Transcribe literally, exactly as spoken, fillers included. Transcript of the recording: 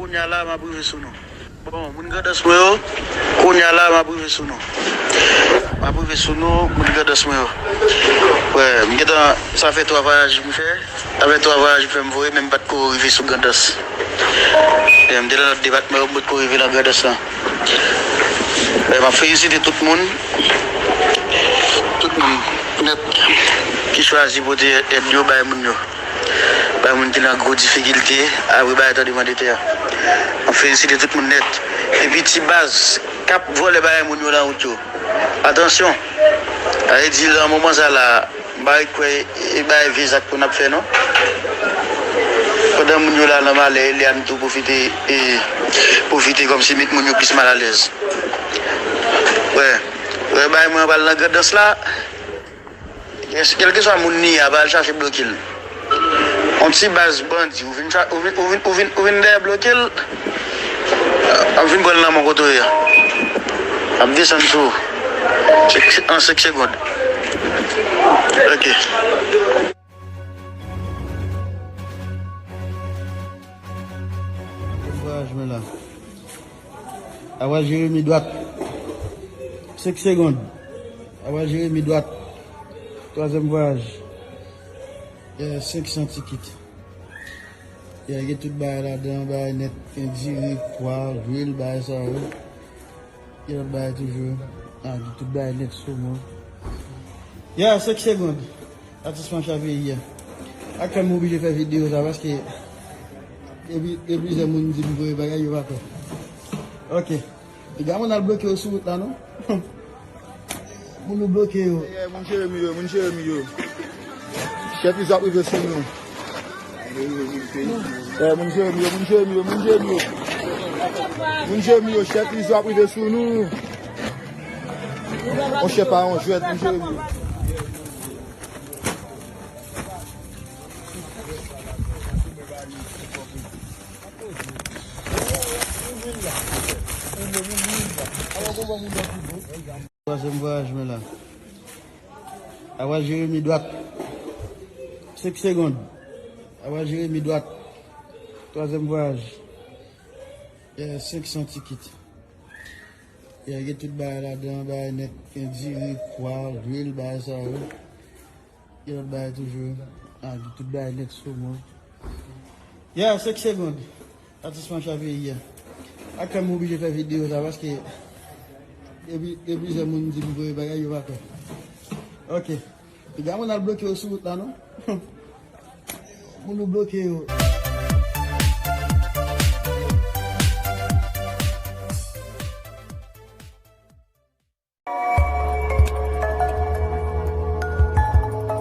Kounye a la, m ap rive sou nou. Bon, moun Grandans mwen yo, kounye a la, m ap rive sou nou. M ap rive sou nou, moun Grandans mwen yo. Wè, m gentan, sa fè twa vwayaj m fè. Sa fè twa vwayaj m fè m voye, men m pa t ko rive sou Grandans. E, m te nan lòt depatman yo, m pa t ko rive nan Grandans lan. E, m ap felisite tout moun, tout moun nèt ki chwazi pote èd yo bay moun yo. Bay moun ki nan gwo difikilte, apre bay tande mande tè a. M ap felisite tout moun nèt. Epi ti baz k ap vòlè bagay moun yo nan wout yo. Atansyon! Sa vle di, nan moman sa la, m pa ret kwè e bay vye zak pou n ap fè, non. Pandan moun yo la nan malè, Eliane tou pwofite, e, pwofite kòmsi met moun yo plis malalèz. Wè, wè, bay mwen pral nan Grandans la. Kèlkeswa moun li ye a, pa al chache bloke l. Yon ti baz bandi, ou vin, cha- ou vin, ou vin, ou vin, ou vin dèyè bloke l. Ap vin pran l nan men kote w ye a. Ap desann sou ou. Senk- an senk segonn. Ok. Vwayaj mwen la. Awa Jeremi dwat. Senk segonn. Awa Jeremi dwat. Twazyèm vwayaj. Yeah, senk san tikit. Yeah, gen tout bagay ladan, bagay nèt, gen diri, pwa, lwil, bagay sa yo. Gen lòt bagay toujou. Ah, gen tout bagay nèt sou mwen. Yeah, senk segonn. Atis Mancha peyi a. Ak fè m oblije fè videyo sa paske depi, depi plizyè moun di m voye bagay yo pa kwè. Ok. Piga moun al bloke yo sou wout la non. Moun nou bloke yo. Yeah, moun Jeremi yo, moun Jeremi yo. Chèf Izo ap rive sou nou. Yeah, moun Jeremi yo, moun Jeremi yo, moun Jeremi yo. Moun Jeremi yo, chèf Izo ap rive sou nou. Monchè pa yon jwèt, moun Jeremi yo. Twazyèm vwayaj mwen la. Awa Jeremi dwat. Senk segonn. Awa Jeremi dwat. Twazyèm vwayaj. Yeah, senk san tikit. Yeah, gen tout bagay ladan, bagay nèt, gen diri, pwa, lwil, bagay sa yo. Gen lòt bagay toujou. Ah, gen tout bagay nèt sou mwen. Yeah, senk segonn. Atis Mancha peyi a. Ak fè m oblije fè videyo sa paske depi, depi plizyè moun di m voye bagay yo pa kwè. Ok. Piga moun al bloke yo sou wout la non. Moun nou bloke yo.